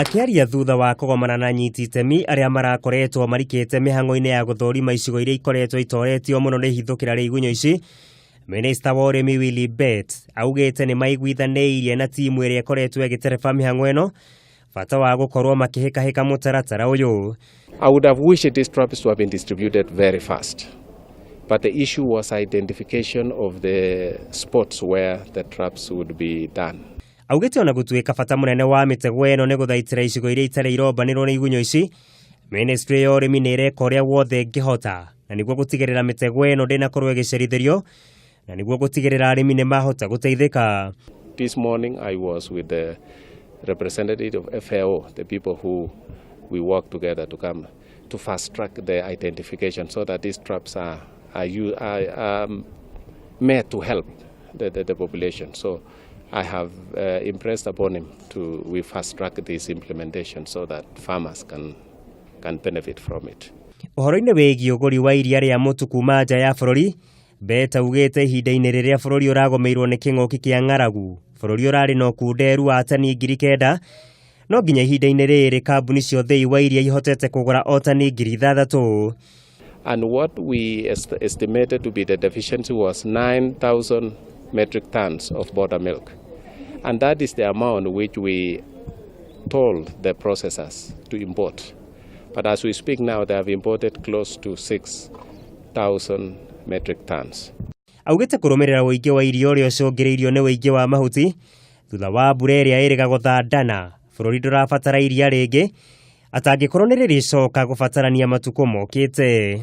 Akĩaria thutha wa kũgomana na anyiti itemi arĩa marakoretwo marikĩte mĩhang'o-inĩ ya gũthũrima icigo iria ikoretwo itoretio mũno nĩ ihithũkĩra rĩa igunyũ ici, Minista wa ũrĩmi Willy Bett augĩte nĩ maiguithanĩirie na timu ĩrĩa ĩkoretwo ĩgĩtereba mĩhang'o ĩno bata wa gũkorwo makĩhĩkahĩka mũtaratara ũyũ. I would have wished these traps to have been distributed very fast. But the issue was identification of the spots where the traps would be done. Augĩte ona gũtuĩka bata mũnene wa mĩtego ĩno nĩ gũthaitĩra icigo iria itarĩ irombanĩrwo nĩ igunyũ ici, ministry ya ũrĩmi nĩ ĩreka ũrĩa wothe ĩngĩhota na nĩguo gũtigĩrĩra mĩtego ĩno ndĩnakorwo ĩgĩcerithĩrio na nĩguo gũtigĩrĩra arĩmi nĩ mahota gũteithĩka. This morning I was with the representative of FAO, the people who we work together to come to fast track the identification so that these traps are made to help the population. So I have impressed upon him to we fast track this implementation so that farmers can benefit from it. Ũhoro-inĩ wĩgiĩ ũgũri wa iria rĩa mũtu kuma nja ya bũrũri, Bett augĩte ihinda-inĩ rĩrĩa bũrũri ũragũmĩirwo nĩ kĩng'ũki kĩa ng'aragu, bũrũri ũrarĩ na ũkunderu wa tani 9,000, no nginya ihinda-inĩ rĩrĩ kambuni cia ũthĩi wa iria ihotete kũgũra o tani 6,000. And what we estimated to be the deficiency was 9,000 metric tons of border milk. And that is the amount which we told the processors to import. But as we speak now, they have imported close to 6,000 metric tons. Augĩte kũrũmĩrĩra ũingĩ wa irio ũrĩa ũcũngĩrĩirio nĩ ũingĩ wa mahuti thutha wa mbura ĩrĩa ĩrĩga gũthandana, bũrũri ndũrabatara iria rĩngĩ atangĩkorwo nĩ rĩrĩcoka gũbatarania matukũ mokĩte.